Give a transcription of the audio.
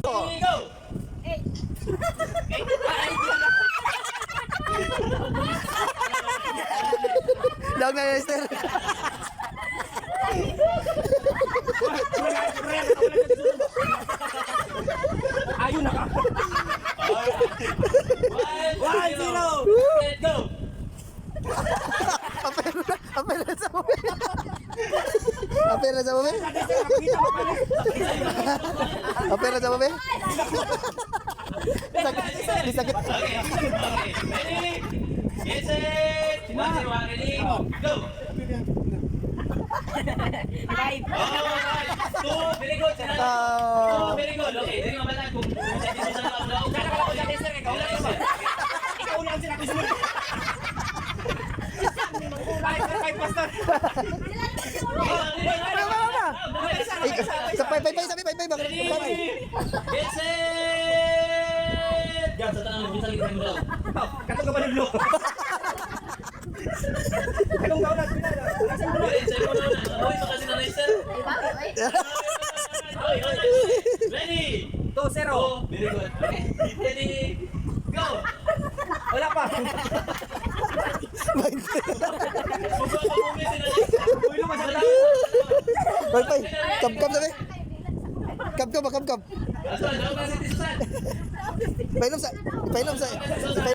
Ready, go! Eight. Dawag na Esther. Ayun na ka. 1, 1-0. Set, go! Apel na, apel na sa mobile. Apel na sa mobile. Apel na sa mobile. Sakit, di sakit. Okay. Ready? Get set! 1, 0, 1, ready? Go! Five. Alright! Two, very good. Two, Ah. very good. Okay, dili mabalaan kung sa Susan lang ako. Kala ko sa Esther, ikaw lang ba? Ikaw lang sila kusunod. Five, five, pastor. Wala, wala, wala. Ay, sa pay pay pay sabi pay pay bakit Ready? sabi. Get set! Yan, sa tanang kung sa likod ng daw. Katong ka ba naglo? Katong ka na, Uy, sa imo na. Uy, baka si Nanay Esther. Ay, bawi, oy. Uy, uy, uy. Ready? 2-0. Go. Very good. Okay. Ready? Go! Wala pa. Buka pa mo si Nanay Esther. Uy, lumas sa Pay pay. Kap kap sabi. Kap kap kap kap. Asan, daw ba si Susan? Painom sa painom sa.